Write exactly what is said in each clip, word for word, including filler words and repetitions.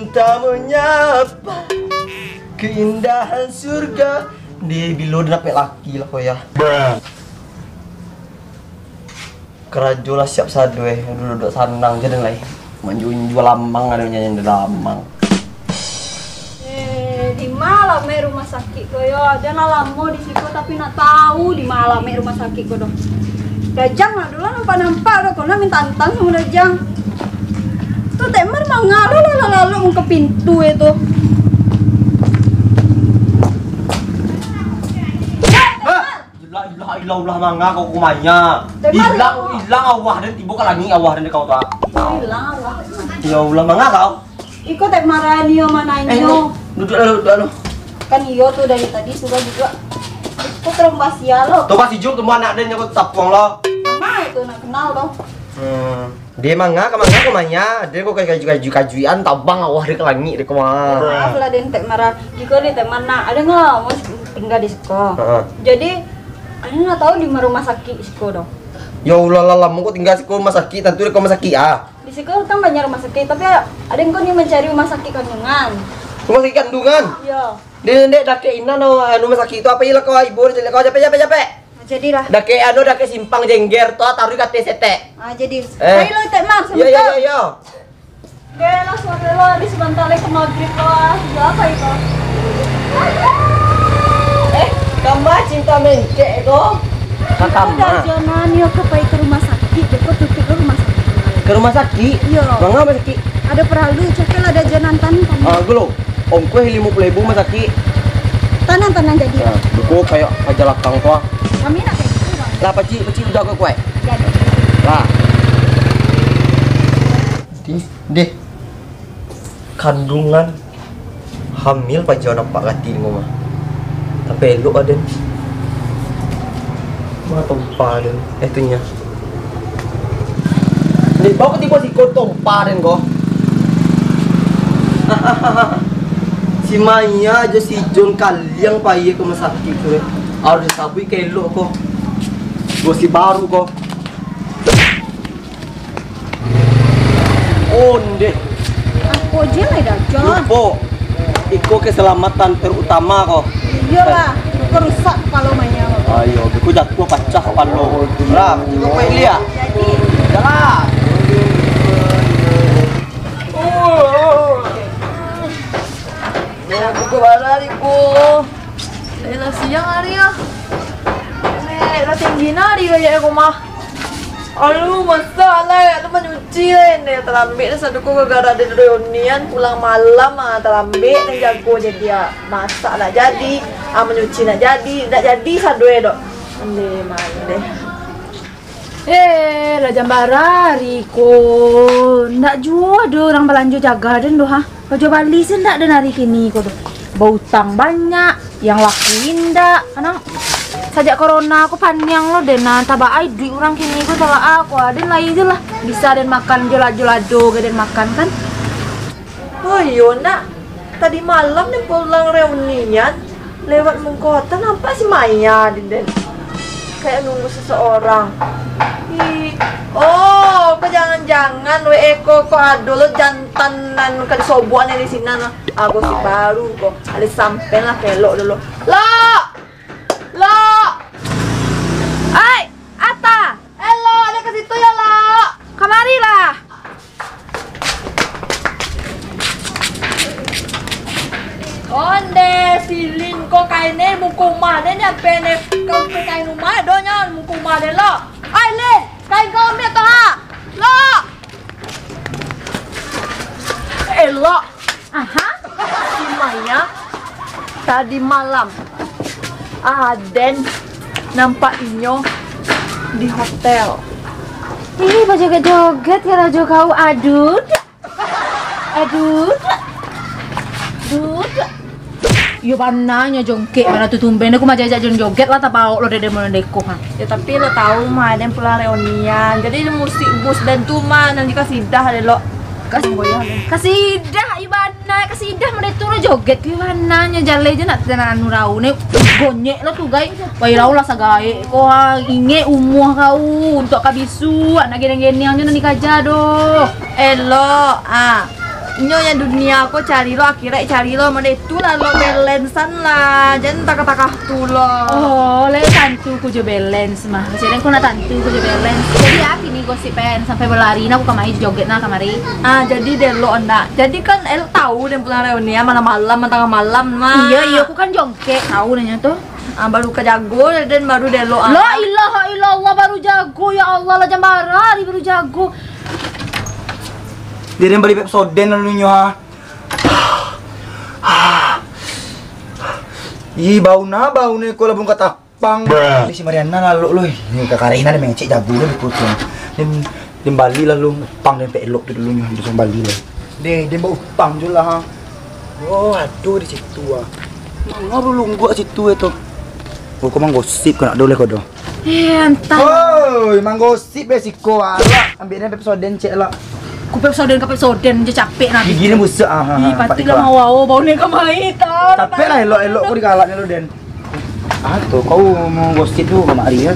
Cinta menyapa keindahan surga. Di bilo dapek laki lah ko ya. Karajo lah siap sado eh. Duduak-duduak sanang je den lai. Manjua-njua lamang ado nyanyi lamang. Eh, di ma lamek rumah sakik ko yo? Jan lah lamo di siko, tapi nak tahu di ma lamek rumah sakik ko doh. Dajang lah dulu nampak-nampak doh, ko nak mintantang samo Dajang. Tu Tek Mar manga lo lalu-lalu muka pintu itu. Hah? Ilah, ilah, ilah, ulah manga kau kumanya. Ilang, ilang awah den tibo ka langik awah den kau tu. Ilang awah. Ya Allah, manga kau. Iko Tek Mar nio mananyo. Eh, no. Duduk dulu, duduk dulu. Kan iyo tu dari tadi suruah duduk. Kok teromba sia lo? Toba sijuk tu anak den nyo tapuang lo. Manga itu nak kenal lo. Hmm. Dia manga, ka manga, ka manya. Dia kok kaju-kaju-kajuian tabang awah dia ka langik dia ka manga. Maaf lah den Tek Mar. Jiko den Tek Mar nak, ada nggak mau tinggal di siko? Heeh. Jadi, ada nggak tahu di rumah sakit siko dong? Ya Allah lah, lama kok tinggal siko rumah sakit, tentu dia ka rumah sakit ah. Di siko kan banyak rumah sakit, tapi ada nggak nih mencari rumah sakit kandungan? Rumah sakit kandungan? Iya. Dia ndek dakek inan anu rumah sakit tu apa ilah kau ibu dia kau capek capek capek. Jadilah. Dakek anu dakek simpang jengger tu taruh kate setek. Ah, jadi. Eh. Ayo lo Tek Mar, iya iya iya iya. Oke, langsung dulu di sebentar lagi ke maghrib lo. Ya apa itu? Eh, kama cinta mengkek itu. Kakak mah. Udah jangan yo ke pai ke rumah sakit, dia kok tutup ke rumah sakit. Ke rumah sakit? Iya. Manga rumah sakit? Ada perlu, cakap ada jangan tan. Ah, gulo. Ongkos limo puluah ribu masakik. Tanang, tanang, jadi. Nah, buku kayak paja lakang tu ah. Kami nak kayak gitu, Bang. Lah, pacik, pacik udah kau kuat. Jadi. Lah. Dih, dih. Kandungan hamil paja nampak gati ni mah. Tapi elok aden. Mah tompa aden. Eh, tu nya. Dek, baa kok tibo siko tompa den ko? Si Maya jo si Jon kaliang pai ka rumah sakik tu, eh. Harus disabuik ka elok ko. Gosip baru ko. Ondeh. Apo je lai dah, Jon? Lupo. Iko keselamatan terutama ko. Iyolah, iko rusak kapalo Maya. Ayo, iko jatuah pacah kapalo. Lah, iko kuek liak. Jadi. Jalan. Iko barari ko. Eh, lah siang hari ah. Eh, lah tinggi nari gaya ko mah. Aduh, masak lah, aduh, manyuci lah ini. Talambek dah saduko gara-gara ada reunian, pulang malam ah, talambek dah jago jadi ah. Masak nak jadi, ah, manyuci nak jadi, nak jadi sadoi dok. Ande, mande. Eh, lah jam bara hari ko. Ndak juo ado urang balanjo jaga den doh, ha. Balanjo bali se ndak den hari kini ko doh. Bautang banyak, yang laku indak. Kanang sajak corona ko paniang lo den, nah, tabaai duit urang kini ko, tabaai ko. Den lai je lah. Bisa den makan, jolado-jolado ge den makan kan. Oh iyo, nak. Tadi malam den pulang reunian, lewat muko hotel nampak si Maya di den. Kayak nunggu seseorang. Ih, oh, ko jangan-jangan W E ko, ko ado lo jantan nan ka disobuan di sinan. Ah, gosip baru ko. Ado sampean lah, kelok dulu. Lok! Lok! Ai, Ata! Elok, ado ka situ yo, Lok. Kamari lah. Onde, si Lin ko kain e, muko umah den nyampe ne. Kau pe kain umah, do nyo muko umah den lo. Ai, Lin, kain kau ambiak tu, ha. Lo. Elok. Aha. Si Maya tadi malam aden nampak inyo di hotel. Ih, bajoget-joget karajo kau. Aduh, dak. Aduh, dak. Aduh, dak. Iyo bana nyo jongkek bana tu tumben. Aku majajak jon joget lah tabaok lo dede mono deko ha. Ya tapi lo tau mah, aden pulang reunian. Jadi musik bus dan tu mah nan dikasidah deh lo. Kas-, kasidah, iyo bana. Nah, kasidah mode tu lo joget, iyo bana nyo jaleh je nak tenan anu rau ne. Gonyek lo tu, gai. Pai rau lah sagaek ko, ha. Ingek umua kau, untuak ka bisuak, nak geneng-geneng nyo nan dikaja doh. Elok, ah. Nyo yang dunia ko cari lo, akhirat cari lo, model tu lah lo, balancean lah, jan takah-takah tu lo. Oh, lai tantu ko jo balance mah. Kecil ko nak tantu ko jo balance. Jadi, ah, kini gosip pen sampai balari nah, aku kamari joget nah kamari. Ah, jadi dek lo ndak. Jadi kan elok tahu den pulang reuni ah, malam-malam, tangah malam mah. Iyo, iyo, aku kan jongkek tahu nanya tu. Ah, baru ka jago, den baru dek lo ah. La ilaha illallah, baru jago, ya Allah, lah jam bara ari baru jago. Dia den bali Pepsodent lalu nyo ha. Ih, bau na, bau ni ko labun kata pang. Di si Mariana lalok lo. Ni ka kareh na dia mengecek jago lo di kucing. Dia, dia bali lalu utang dia pek elok tu dulu nyo, dia bali lah. Deh, dia bau utang je lah. Oh, aduh di situ ah. Manga lu lungguk situ eh tu. Oh, kau manggosip kau nak doleh kau doh. Eh, antah. Oi, manggosip be siko ah. Ambil dia Pepsodent cek lah. Ku Pepsodent ka Pepsodent je capek nah. Gigi ni busak ah. Ha, ha, Ih, patih lah mau wao bau ni kamari tah. Capek lah elok-elok kau digalak ni lo den. Ah tu kau mau gosip tu kamari ya.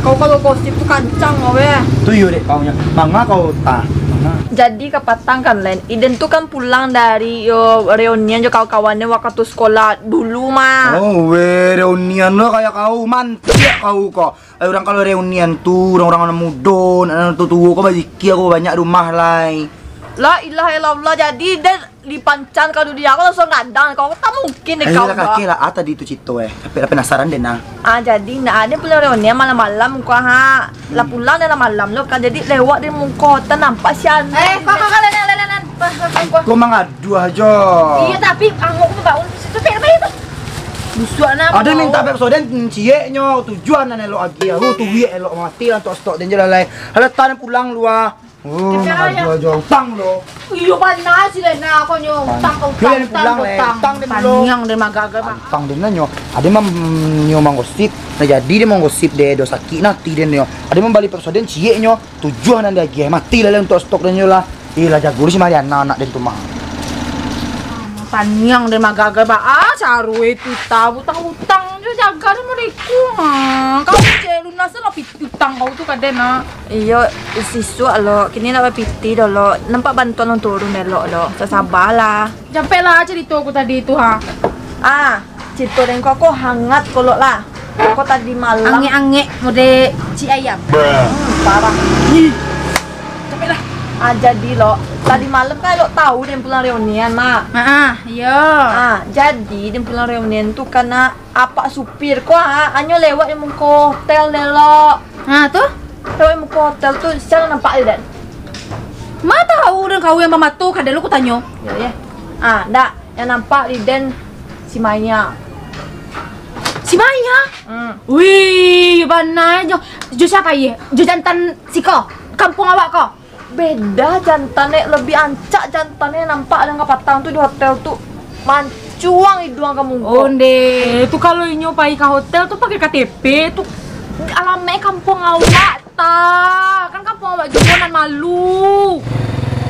Kau kalau gosip tu kancang kau eh. Tu yo dek kau nya. Manga kau tah. Manga. Jadi kapatang kan Len, Iden tu kan pulang dari yo reunian jo kawan-kawannya waktu sekolah dulu mah. Oh weh, reunian lo kayak kau mantiak kau kok. Eh, urang kalau reunian tu, urang-urang anak mudo, anak tuo-tuo ko bazikir ko banyak rumah lai. La ilaha illallah, jadi den dipancan ka dunia ko langsung gadang, kau tak mungkin deh. Ayolah, kau kakek lah, ah, tadi tu cito eh. Tapi lah penasaran deh nah. Ah, jadi nak ada pulang reunian malam-malam ko ha. Lah pulang dalam malam lo kan, jadi lewat di muko hotel nampak si Anu. Eh, kau, kau, kau, lelen, lelen, lelen. Kau mangadu aja. Iya, tapi angok tu bau situ, tak apa itu. Busuak nah. Ada minta Pepsodent cieknyo, tujuan nan elok agi. Aku tu wiek elok mati lah, stok-stok dan je lah lai. Alah tan pulang lua. Oh, mangadu aja utang lo. Iyo bana si Lena ko nyo utang ka utang, utang ka utang. Taniang den magaga bang. Utang den nyo. Ada mam nyo manggosip. Nah jadi dia manggosip deh, do sakit nanti den nyo. Ada mambali Pepsodent cieknyo. Tujuah nan diagiah, mati lah, lah untuak stok dan yo lah. Eh, lah jago lu si Mariana anak den tu mah. Paniang den magagai ba ah, caru itu ta, utang-utang jo jaga den mereka. Ha, kau cek lunas lah piti utang kau tu ka den ah. Iyo, sisuak lo, kini nak bapiti dolo. Nampak bantuan lo turun elok lo. Sasabalah. Capek lah cerita aku tadi tu ha. Ah, cerita den kau, kau hangat kolok lah. Kau tadi malam. Angek-angek mode cik ayam. Hmm, parah. Ih. Capek lah. Ah, jadi lo, tadi malam kan lo tahu den pulang reunian, Mak. Ah, ah, iya. Ah, jadi den pulang reunian tu karena apak supir ko ha, anyo lewat di muko hotel den lo. Ha, tu? Lewat di muko hotel tu, siapa nampak dia den? Ma tahu den kau yang bamato ka den lo ku tanyo. Ya, ya. Ah, ndak. Yang nampak di den si Maya. Si Maya? Hmm. Wih, bana jo. Jo siapa ye? Jo jantan siko. Kampung awak ko. Beda jantan, Nek. Lebih ancak jantan, Nek. Nampak dengan kapatang tu di hotel tu. Mancuang iduang ka muko. Onde, tu kalau inyo pai ka hotel tu pakai K T P tu. Alamat kampung awak. Ta, kan kampung awak juo nan malu.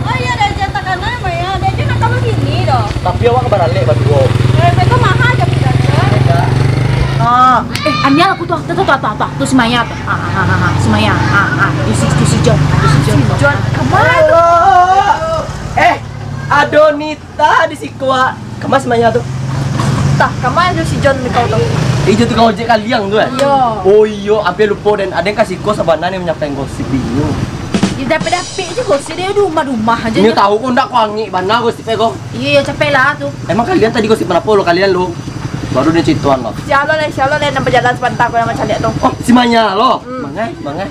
Oh iya, dari Jatakanan, Maya. Dia je nak kamu gini doh. Tapi awak baralek baduo. Eh, mereka mahal je, Bunda. Ah. Eh, Ania aku tu, tu, tu, tu, tu, tu, tu, si Maya tu. Ah, ah, ah, ah, ah, si Maya. Ah, ah, tu si, tu si John, tu si John. Si John, kemana tu? Eh, Adonita. Tah, di siko, ah. Kama si Maya tu? Tah, kama jo si John di kau tu? Eh, jo tukang ojek kaliang tu, eh? Iyo. Oh, iyo, ampia lupo, den. Aden ka siko sabana ni manyampaian gosip inyo. Yo, dapek-dapek je gosip, dia di rumah-rumah aja. Inyo tahu ko ndak ko angik bana gosip e ko. Iyo, iyo, capek lah tu. Emang kalian tadi gosip apo lo kalian lo? Baru den ceritoan lo. Siap lo, Len, siap lo, Len, nan bajalan sabanta ko nan mancaliak tu. Oh, si Maya lo? Hmm. Mangai, mangai.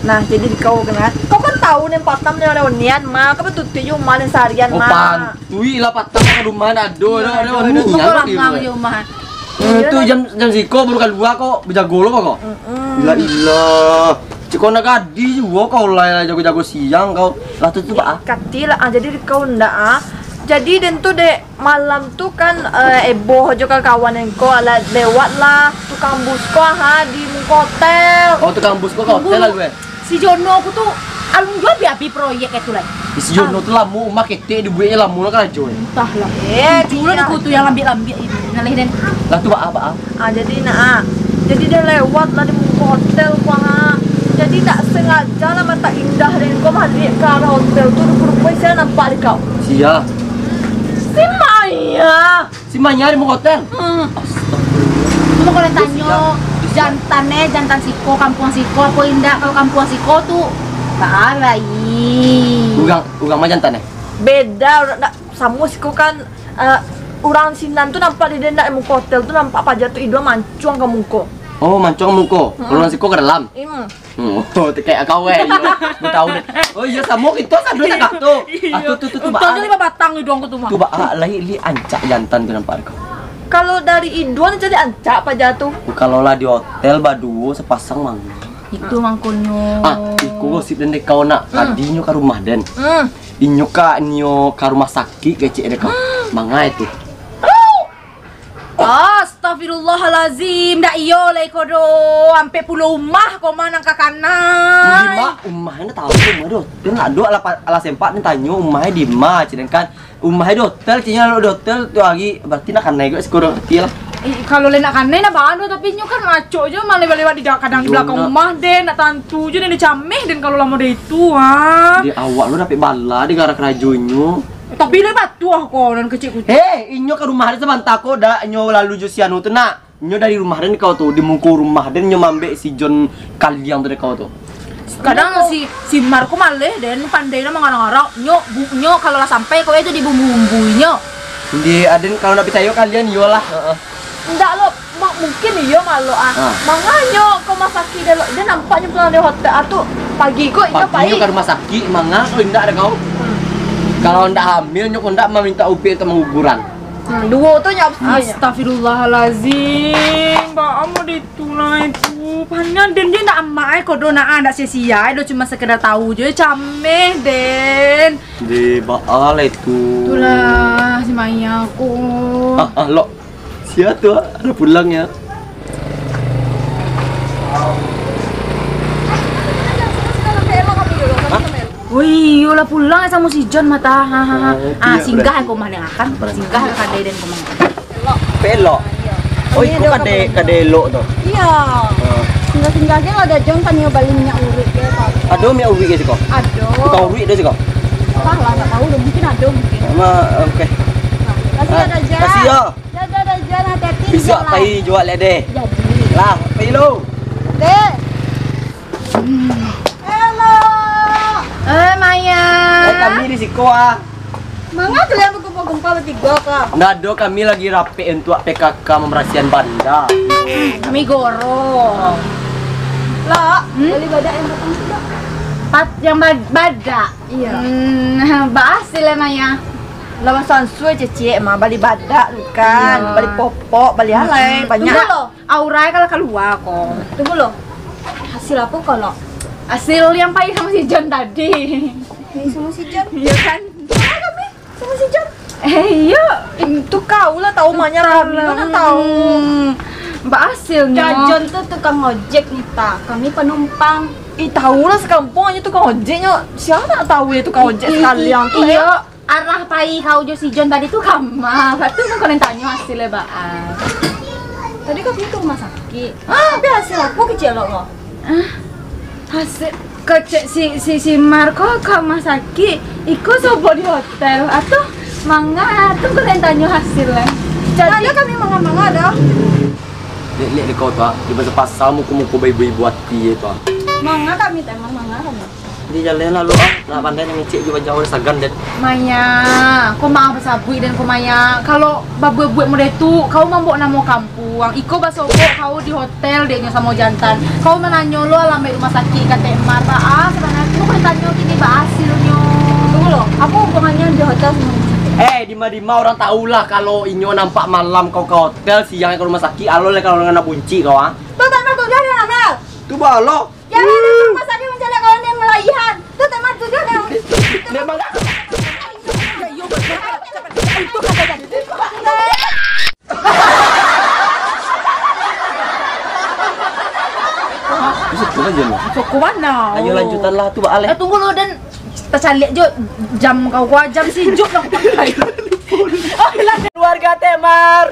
Nah, jadi di kau kena. Kau kan tahu nih patang nih orang unian mah, kau betutup di rumah nih seharian mah. Oh, pan. Tui lah patang ka rumah ndak ado, ado, ado, ado, ado, ado, ado, ado, ado, ado. Eh, tu jam, jam siko baru kalua kok, bejago lo kok. Mm-mm. Ilah, ilah. Cik kau nak gadi juo kau lah, lah jago-jago siang kau. Lah tu, tu, Pak, ah. Kati lah, ah, jadi kau ndak, ah. Jadi den tu dek malam tu kan, eh, eboh jo kawan-kawan ko, alah lewat lah tukang bus ko, ha, di muko hotel. Oh, tukang bus ko ka hotel lah gue. Si Jono aku tu alun juo abih-abih proyek itu lai. Si Jono tu lamo, umah ketek dibueknyo lamo lah karajo. Entahlah. Eh, Jujur lah dia. Aku tu yang lambik-lambik ini. Ngalih den. Lah tu baa, baa. Ah, jadi nak, ah. Jadi dia lewat lah di muko hotel ko, ha. Jadi tak se Sengaja lah mata indah den ko maliek ka arah hotel tu, rupo-rupo sia nampak dek kau. Sia? Si Maya. Si Maya di muko hotel? Hmm. Astagfirullah. Cuma kalau tanyo, sia? Jantan eh, jantan siko, kampuang siko, apo indak? Kalau kampuang siko tu, baa lai. Urang, urang ma jantan eh? Beda, urang ndak samo siko kan, eh, urang sinan tu nampak di den ndak muko hotel tu nampak paja tu iduang mancuang ka muko. Oh, mancuang muko. Hmm. Kalau urang siko ka dalam? Hmm. Hmm, oh, tu kayak kau eh, iyo. Batahu deh. Oh iyo, samo kito sado cakap tu. Ah, tu, tu, tu, tu, Untuang baa tu lai. Lima batang iduang ko tu mah. Tu baa lai, li ancak jantan tu nampak ko. Kalau dari iduang jadi ancak paja tu. Kalau lah di hotel baduo sapasang mah. Itu mangkonyo. Ah, iko gosip den dek kau nak. Hmm. Tadinyo ka rumah den. Hmm. Inyo ka, inyo ka rumah sakik kecek dek kau. Hmm. Mangai tu. Astagfirullahalazim, ndak iyo lai ko do. Ampek puluah umah ko mah nan ka kanai. Di ma umah, ndak tahu umah di hotel, ndak ado alah pa-, alah sempat den tanyo umah di ma, cek den kan. Umah di hotel, cek nyo kalau di hotel tu hari, berarti nak kanai ko siko do, berarti lah. Eh, kalau lai nak kanai, nah baa do, tapi nyo kan acok jo mah lewat-lewat di da-, kadang di balakang umah den, ndak tantu jo den, dicameh den kalau lamo dari tu, ha. Di awak lo dapek bala di gara karajo inyo. Tapi lai patuah ko nan kecek kucing. Hei, inyo ka rumah den sabanta ko, dak inyo lalu jo si anu tu nak. Inyo dari rumah den kau tu, di muko rumah den inyo maambek si John kaliang tu dek kau tu. Kadang si, si Mar ko maleh den, pandai lah mangarau-ngarau. Nyo, bu-, nyo kalau lah sampai ko itu dibumbu-bumbuinyo. Di aden kalau ndak picayo kalian iyolah. Heeh. Ndak lo, ma-, mungkin iyo malo ah. Ah. Manganyo ko masakik dek lo, den nampaknyo pulang dari hotel ah tu pagi ko inyo pai. Paginyo ka rumah sakik, manga kalau indak dek kau. Hmm. Kalau ndak hamil nyo ko ndak maminta ubek untuak manguguran. Hmm, duo tu nyo abis. Astagfirullahalazim, baa mo ditu lai tu. Paniang den je ndak amak ai ko do nak ah, ndak sia-sia ai do, cuma sekedar tahu je, cameh den. Di baa lai tu. Itulah si Maya ko. Ah, ah, lok. Sia tu, ah, lah pulang ya. Hah? Oh iyo lah pulang samo si John mah ta. Ha, ha, ha. Ah, singgah ko mah den akan. Singgah ka kadai den ko mah. Pelok. Oh, iko kadai, kadai elok tu. Iyo. Ah. Singgah-singgah se lah, John, tanyo bali minyak uruik se, Pak. Ado minyak uruik se siko? Ado. Tukang uruik ado siko? Entah lah, ndak tahu doh. Mungkin ado, mungkin. Ma, oke. Nah, makasih ya, Daja. Makasih ya. Dadah, Daja, hati-hati di jalan. Bisuak pai juo lai deh. Jadi. Lah, pai lo. Deh. Hello. Eh, Maya. Eh, kami di siko ah. Manga kalian bagumpal-gumpal batigo ko? Ndak ado, kami lagi rapek untuak P K K mambarasiahan banda. Kami goro. Lah, hmm? Bali badak yang batang tu dak? Pat-, yang bad-, badak? Iyo. Hmm, baa asil emang yo? Lah, basansua cecek mah, bali badak tu kan, iyo, bali popok, bali alai, hmm, banyak. Tunggu lo. Aura kalau kalua ko. Tunggu lo. Hasil apo ko lo? Hasil yang pai samo si John tadi. Pai samo si John? Iyo kan? Samo kami, samo si John. Eh, iyo. Itu kau lah tahu, maknyo kami lah tahu. Hmm. Baa asilnyo? John tu tukang ojek, Nita. Kami panumpang. Ih, tahu lah, sakampung aja tukang ojeknyo. Sia ndak tahu yo tukang ojek sakalian tu, iyo. Arah pai kau jo si John tadi tu kama? Baa tu kau nan tanyo hasilnyo baa? Tadi kami ka rumah sakik. Hah? Tapi hasil apo kecek lo? Ah, hasil kecek si, si, si Mar ko ka rumah sakik. Iko sobok di hotel. Atau manga? Baa tu kau nan tanyo hasilnyo? Jadi kami manga-manga doh. Liek-liek dek kau tu, ah. Di pasal-pasal muko-muko baibo-ibo ati tu, ah. Manga kami, Teman, manga kami. Di jalan lalu, ah, nak pandai nak ngecek jo bajauah sagan den. Maya, ko maaf basabuik den ko, Maya. Kalau babuek-buek model tu, kau mambaok namo kampuang. Iko basobok kau di hotel dek nyo samo jantan. Kau mananyo lo alamaik rumah sakik ka Tek Mar, baa sabananyo tu kau tanyo kini baa asilnyo. Tunggu lo, apo hubungannyo di hotel samo rumah sakik? Eh, dima-dima urang tahu lah kalau inyo nampak malam kau ka hotel, siang ka rumah sakik, alo lah kalau nak buncik kau, ah. Tu Tek Mar tuduah den, Amel. Tu baa lo. Jangan datang rumah sakit mancaliak kawan yang malaihan. Tu Tek Mar tuduah den. Memang. Masuk tu aja lo. Masuk ke mana? Ayo lanjutanlah tu, baa lai. Eh, tunggu lo, den. Tacaliak jo jam kau, kau jam sijuak lah kau pakai. Keluarga Tek Mar.